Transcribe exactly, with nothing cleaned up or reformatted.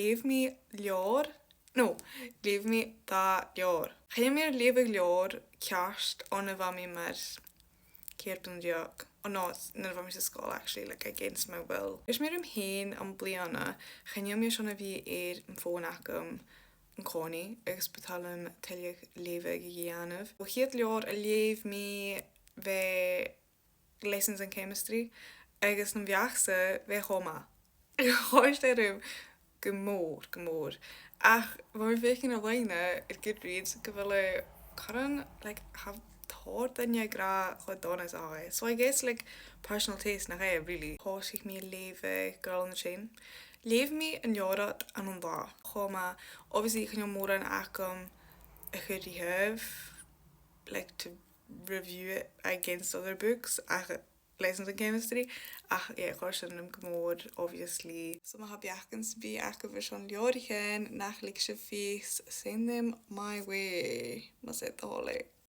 Leugh mi leabhar, no, leugh mi dà leabhar. Chan eil mi air leughadh leabhar ceart on a bha mi mar ceithir bliadhna deug. O no, nuair a bha mi san sgoil, actually, like, against my will. Is mi rium fhìn am-bliadhna, chan eil mi airson a bhith air am fòn agam an-còmhnaidh agus bu toil leam tuilleadh leughadh a dhèanamh. A' chiad leabhar a leugh mi, bha Lessons in Chemistry, agus nam bheachd-sa bha e cho math. Chòrd e rium gu mòr, gu mòr. Ach bha mi a' faicinn air loidhne air Goodreads gu bheil e curran, like, tha tòrr dhaoine ag ràdh cho dona 's a tha e. So I guess, like, personal taste nach e, really. Thòisich mi a' leughadh Girl on the Train. Leugh mi an leabhar ud ann an latha. Cho math. Obviously, chan eil mòran agam a chur ri thaobh, like, to review it against other books, ach Lessons in Chemistry, ach yeah, chòrd sin rium gu mòr, obviously. So ma tha beachdan sam bith agaibh airson leabhraichean nach leig sibh fios, send them my way, mas e do thoil e.